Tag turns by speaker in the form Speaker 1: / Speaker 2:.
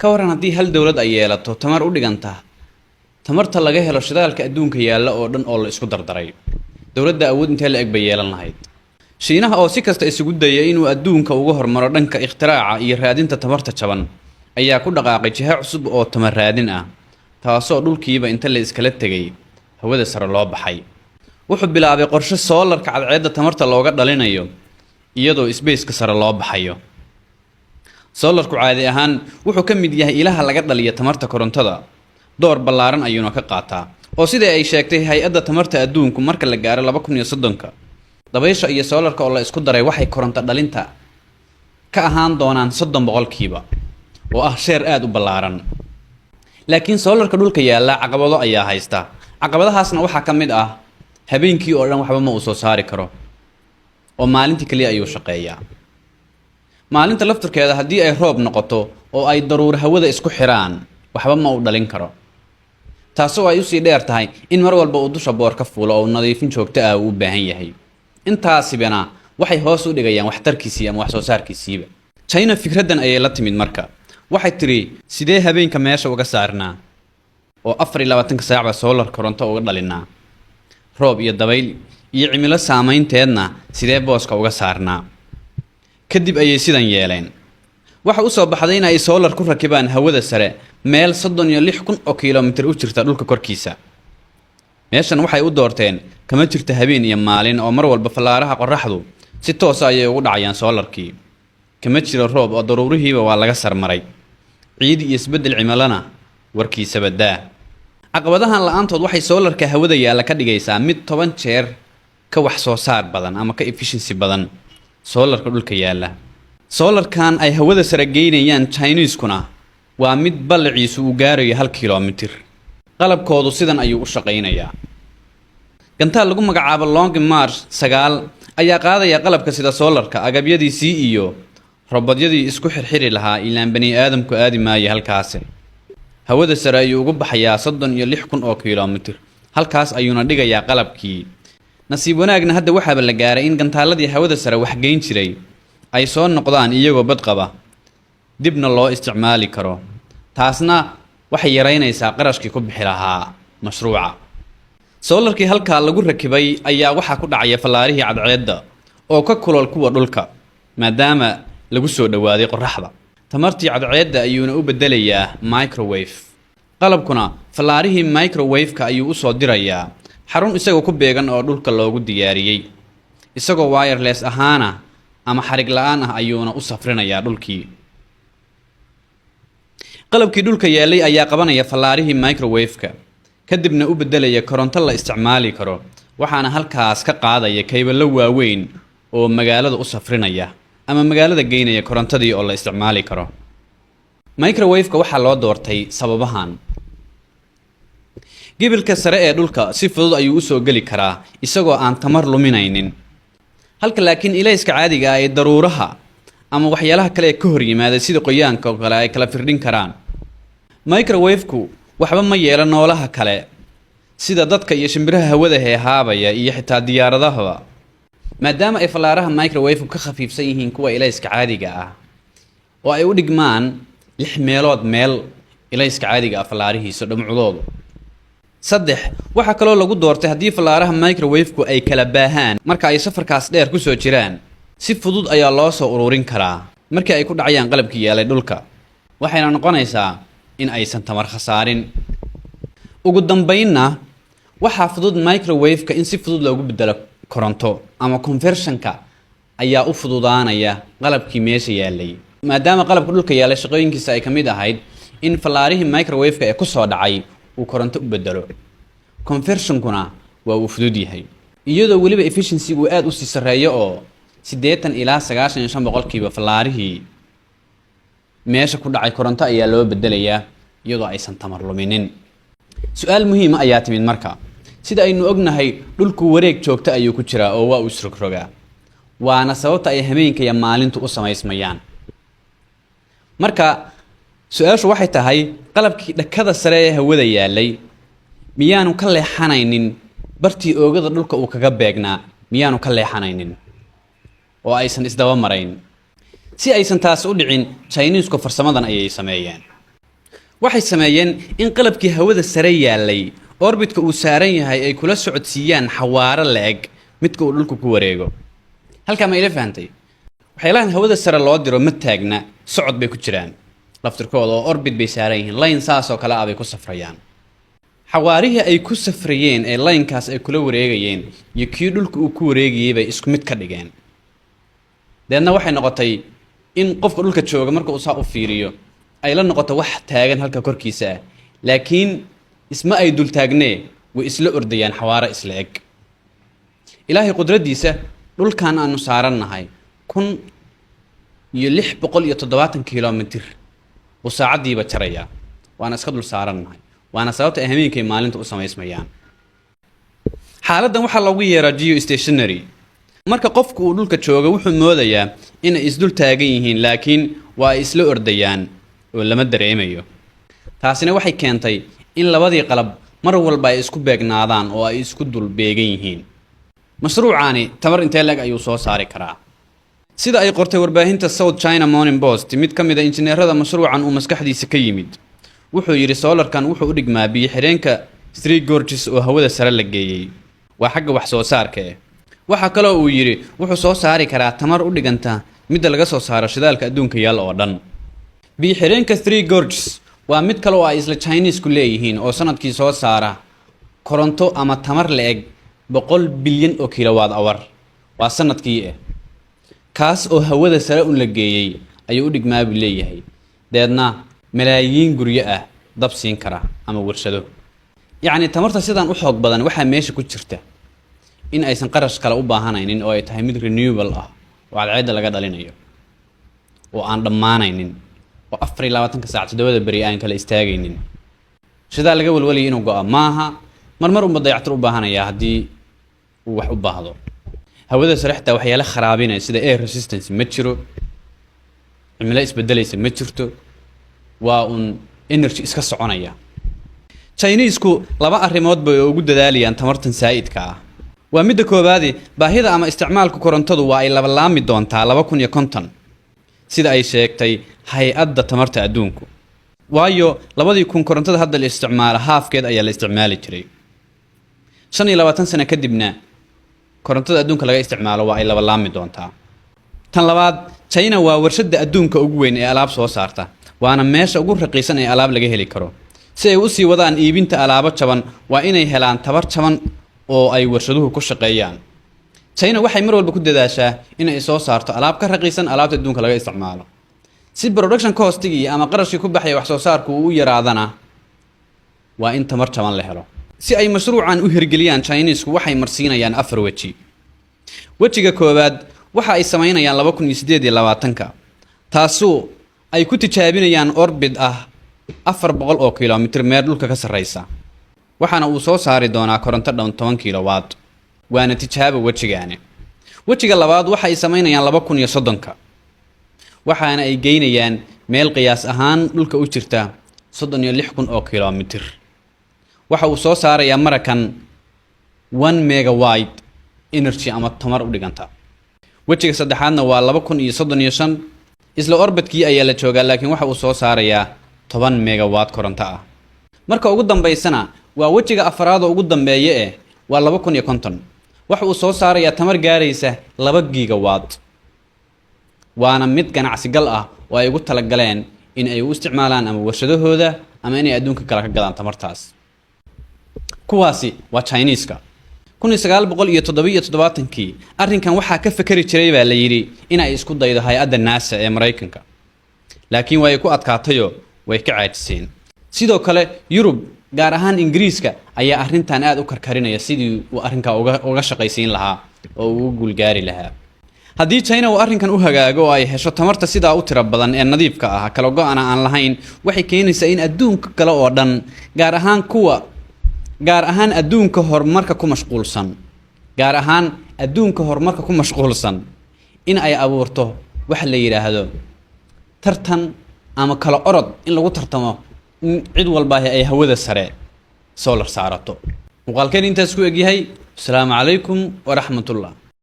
Speaker 1: Ka waran haddii hal dowlad ay yeelato tamar u dhiganta tamarta laga helo shidaalka adduunka yaalla oo dhan oo la isku dardaray? Dowladda awood intee la eg bay yeelan lahayd? Shiinaha oo si kasta isugu daya inuu adduunka uga hormaro dhanka ikhtiraacka iyo raadinta tamarta jaban ayaa ku dhaqaaqay jiho cusub oo tamar raadin ah, taasoo dhulkiiba inta la iskala tegay hawada sare loo baxay. Wuxuu bilaabay qorshe soolarka cadceedda tamarta looga dhalinayo iyadoo spaceka sare loo baxayo. Soolarku caadi ahaan wuxuu ka mid yahay ilaha laga dhaliya tamarta korontada, door ballaaran ayuuna ka qaataa, oo sidai ay sheegtay Hay-adda Tamarta Adduunku, marka la gaaro 2030-ka, dabaysha iyo soolarka oo la isku daray waxay koronto dhalinta ka ahaan doonaan 30%, oo ah share aada u ballaaran. Laakiin soolarka dhulka yaalla caqabado ayaa haysta. Caqabadahaasna waxaa ka mid ah habeenkii oo dhan waxba ma uu soo saari karo, oo maalintii keliya ayuu shaqeeyaa. Maalinta lafturkeeda haddii ay roob noqoto oo ay daruur hawada isku xiraan, waxba ma uu dhalin karo, taasoo ay usii dheer tahay in mar walba uu dusha boor ka fuulo oo nadiifin joogto ah uu u baahan yahay. Intaasibana waxay hoos u dhigayaan waxtarkiisii ama wax soo saarkiisiiba. China fikraddan ayay la timid. Marka waxay tidhi, sidee habeenka meesha uga saarnaa oo 24-ka saacba solar koronto uga dhalinaa? Roob iyo dabayl iyo cimilo saamaynteedna sidee booska uga saarnaa? Kadib ayay sidan yeeleen. Waxa usoo baxday in ay solar ku rakibaan hawada sare, meel 36,000 oo kilomitir u jirta dhulka korkiisa. Meeshan waxay u doorteen kama jirto habeen iyo maalin, oo mar walba fallaaraha qoraxdu si toosa ayay ugu dhacayaan soolarkii. Kama jiro roob, oo daruurihiiba waa laga sarmaray. Ciid iyo isbeddel cimilona warkiisaba daa. Caqabadahan la-aantood waxay soolarka hawada yaalla ka dhigaysaa mid 10 jeer ka wax soo saar badan ama ka efficiency badan soolarka dhulka yaalla. Soolarkan ay hawada sare geynayaan Chineseskuna waa mid ballaciisu uu gaarayo 1 kilomitir. Qalabkoodu sidan ayuu u shaqaynayaa. Gantaal lagu magacaabo Long March 9 ayaa qaadaya qalabka sida soolarka, agabyadiisii iyo robotyadii isku xirxiri lahaa, ilaan bani aadamku aadi maayo halkaasi. Hawada sare ayuu ugu baxayaa 36,000 oo kilomitir, halkaas ayuuna dhigayaa qalabkii. Nasiib wanaagna hadda waxaaba la gaaray in gantaaladii hawada sare waxgeyn jiray ay soo noqdaan iyagoo badqaba, dibna loo isticmaali karo. Taasna waxay yaraynaysaa qarashkii ku bixi lahaa mashruuca. Soolarkii halkaa lagu rakibay ayaa waxaa ku dhacaya fallaarihii cadceedda oo ka kulol kuwa dhulka, maadaama lagu soo dhowaaday qoraxda. Tamartii cadceedda ayuuna u beddelayaa microwave. Qalabkuna fallaarihii microwave-ka ayuu usoo dirayaa xarun isagoo ku beegan oo dhulka loogu diyaariyey. Isagoo wireless ahaana ama xarig la-aan ah ayuuna u safrinayaa dhulkii. Qalabkii dhulka yaalay ayaa qabanaya fallaarihii microwave-ka, kadibna u beddelaya koronto la isticmaali karo, waxaana halkaas ka qaadaya kayballo waaweyn oo magaalada u safrinaya ama magaalada geynaya korontadii oo la isticmaali karo. Microwave-ka waxaa loo doortay sababahan: gibilka sare ee dhulka si fudud ayuu usoo geli karaa isagoo aan tamar luminaynin, halka laakiin ilayska caadiga ah ee daruuraha ama waxyaalaha kale ee ka hor yimaada, sida qoyaanka oo kale, ay kala firdhin karaan. Microwave-ku waxba ma yeelo noolaha kale, sida dadka iyo shimbiraha hawada heehaabaya iyo xitaa diyaaradahaba, maadaama ay fallaaraha microwave-ku ka khafiifsan yihiin kuwa ilayska caadiga ah, oo ay u dhigmaan lix meelood meel ilayska caadiga ah fallaarihiisa dhumucdoodu. Saddex, waxaa kaloo lagu doortay haddii fallaaraha microwave-ku ay kala baahaan marka ay safarkaas dheer kusoo jiraan, si fudud ayaa loo soo ururin karaa markii ay ku dhacayaan qalabkii yaalay dhulka, waxayna noqonaysaa in aysan tamar khasaarin. Ugu dambaynna, waxaa fudud microwave-ka in si fudud loogu bedelo koronto, ama conversionka ayaa u fududaanaya qalabkii meesha yaalay, maadaama qalabka dhulka yaalay shaqooyinkiisa ay ka mid ahayd in fallaarihii microwave-ka ee kusoo dhacay uu koronto u bedelo. Conversionkuna waa uu fudud yahay, iyadoo weliba efficiency uu aada usii sarreeyo, oo 80 ilaa 95% fallaarihii meesha ku dhacay koronto ayaa loo bedelayaa iyadoo aysan tamar luminin. Su-aal muhiima ayaa timid marka. Sida aynu ognahay, dhulku wareeg joogto ayuu ku jiraa oo waa uu isrogrogaa, waana sababta ay habeenka iyo maalintu u samaysmayaan. Marka su-aashu waxay tahay, qalabkii dhakada sare ee hawada yaalay miyaanu ka leexanaynin bartii oogada dhulka uu kaga beegnaa? Miyaanu ka leexanaynin oo aysan isdaba marayn? Si aysan taasi u dhicin, Chinesku farsamadan ayay sameeyeen. Waxay sameeyeen in qalabkii hawada sare yaallay orbitka uu saaran yahay ay kula socodsiiyaan xawaaro la-eg midka uu dhulku ku wareego. Halkaa ma ila fahantay? Waxyaalahan hawada sare loo diro ma taagna, socod bay ku jiraan laftirkooda oo orbit bay saaran yihiin, line saasoo kale ah bay ku safrayaan. Xawaarihii ay ku safrayeen ee linekaas ay kula wareegayeen iyo kii dhulka uu ku wareegayay bay isku mid ka dhigeen. Deedna waxay noqotay in qofka dhulka jooga marka uu saa u fiiriyo ay la noqoto wax taagan halka korkiisa ah, laakiin isma ay dul taagnee, way isla ordayaan xawaaro isla eg. Ilaahay qudraddiisa, dhulkan aanu saarannahay 1670 kilomitir buu saacaddiiba jarayaa, waana iska dul saarannahay. Waana sababta ay hameenkay maalinta u samaysmayaan. Xaaladdan waxaa loogu yeeraa geostationary. Marka qofku uu dhulka joogo wuxuu moodayaa inay isdul taagan yihiin, laakiin waa ay isla ordayaan oo lama dareemayo. Taasina waxay keentay in labadii qalab mar walba ay isku beegnaadaan oo ay isku dul beegan yihiin. Mashruucaani tamar intee leg ayuu soo saari karaa? Sida ay qortay warbaahinta South China Morning Post, mid ka mid a injineerada mashruucan uu maskaxdiisa ka yimid wuxuu yidhi: "Solarkan wuxuu u dhigmaa biyo xidheenka Three Gorges oo hawada sare la geeyey, waa xagga wax soo saarka eh." Waxaa kaloo uu yidhi wuxuu soo saari karaa tamar u dhiganta midda laga soo saaro shidaalka adduunka yaal oo dhan. Biyo xidheenka Three Gorges waa mid kale oo ay isla Chinesku leeyihiin oo sanadkii soo saara koronto ama tamar la-eg 100 bilyan oo kilowatt hour, waa sanadkii eh. Kaas oo hawada sare un la geeyey ayuu u dhigmaa buu leeyahay, deedna malaayiin guryo ah dab siin kara ama warshado. Yacni tamarta sidaan u xoog badan waxaa meesha ku jirta in aysan qarash kale u baahanaynin oo ay tahay mid renewable ah oo cadceedda laga dhalinayo oo aan dhammaanaynin oo 24-ka saac, 7-da beri aan kala istaagaynin. Shidaa laga walwalayay inuu go'a maaha, marmar unba dayactir u baahanayaa haddii uu wax u baahdo. Hawada sare xitaa waxyaale kharaabinaya sida air resistance ma jiro, cimilo isbedelaysa ma jirto, waa un energy iska soconaya. Chinesku laba arrimood bay ugu dadaalayaan tamartan saa'idka ah. Waa midda koowaadi, baahida ama isticmaalka korontadu waa ay labalaami doontaa 2050, sida ay sheegtay Hay-adda Tamarta Adduunku, waayo 2000 korontada hadda la isticmaalo haafkeed ayaa la isticmaali jiray. 25 sano kadibna korontada adduunka laga isticmaalo waa ay labalaami doontaa. Tan labaad, China waa warshadda adduunka ugu weyn ee alaab soo saarta, waana meesha ugu raqiisan ee alaab laga heli karo. Si ay usii wadaan iibinta alaabo jaban, waa inay helaan tabar jaban oo ay warshaduhu ku shaqeeyaan. China waxay mar walba ku dadaashaa inay soo saarto alaab ka raqiisan alaabta adduunka laga isticmaalo, si production costigii ama qarashkii ku baxaya wax soo saarku uu u yaraadana waa in tamar jaban la helo. Si ay mashruucan u hirgeliyaan, Chinesku waxay marsiinayaan afar weji. Wejiga koowaad waxa ay samaynayaan 2028-ka, taasoo ay ku tijaabinayaan orbit ah 400 oo kilomitir meel dhulka ka sarreysa, waxaana uu soo saari doonaa koronto dhan 10 kilowatt. Waana tijaabo wejigaani. Wejiga labaad waxa ay samaynayaan 2030-ka, waxaana ay geynayaan meel qiyaas ahaan dhulka u jirta 36,000 oo kilomitir. Waxa uu soo saarayaa marakan 1 megawatt energy ama tamar u dhiganta. Wejiga saddexaadna waa 2035. Isla orbitkii ayaa la joogaa, laakiin waxa uu soo saarayaa 10 megawatt koronto ah. Marka ugu dambaysana waa wejiga afaraad oo ugu dambeeya eh, waa 2050. Waxa uu soo saarayaa tamar gaaraysa 2 gigawatt, waana mid ganacsigal ah oo ay ugu talagaleen in ay u isticmaalaan ama warshadahooda ama inay adduunka kale ka gadaan tamartaas. Kuwaasi waa Chineska. 1977-kii arrinkan waxaa ka fekeri jiray baa la yidhi in ay isku daydo hay-adda NASA ee Maraykanka, laakiin way ku adkaatayoo way ka caajiseen. Sidoo kale Yurub, gaar ahaan Ingiriiska, ayaa arrintan aada u karkarinaya sidii uu arrinkaa uga shaqaysiin lahaa oo uu uga guulgaari lahaa. Haddii China uu arrinkan u hagaago oo ay hesho tamarta sidaa u tiro badan ee nadiifka ah, kala go-ana aan lahayn, waxay keenaysaa in adduunka kale oo dhan, gaar ahaan kuwa, gaar ahaan adduunka horumarka ku mashquulsan, gaar ahaan adduunka horumarka ku mashquulsan, in ay abuurto waxa la yidhaahdo tartan ama kala orod, in lagu tartamo in cid walbaahi ay hawada sare solar saarato. Muuqaalkeen intaas ku egyahay. Asalaamu calaykum waraxmatullah.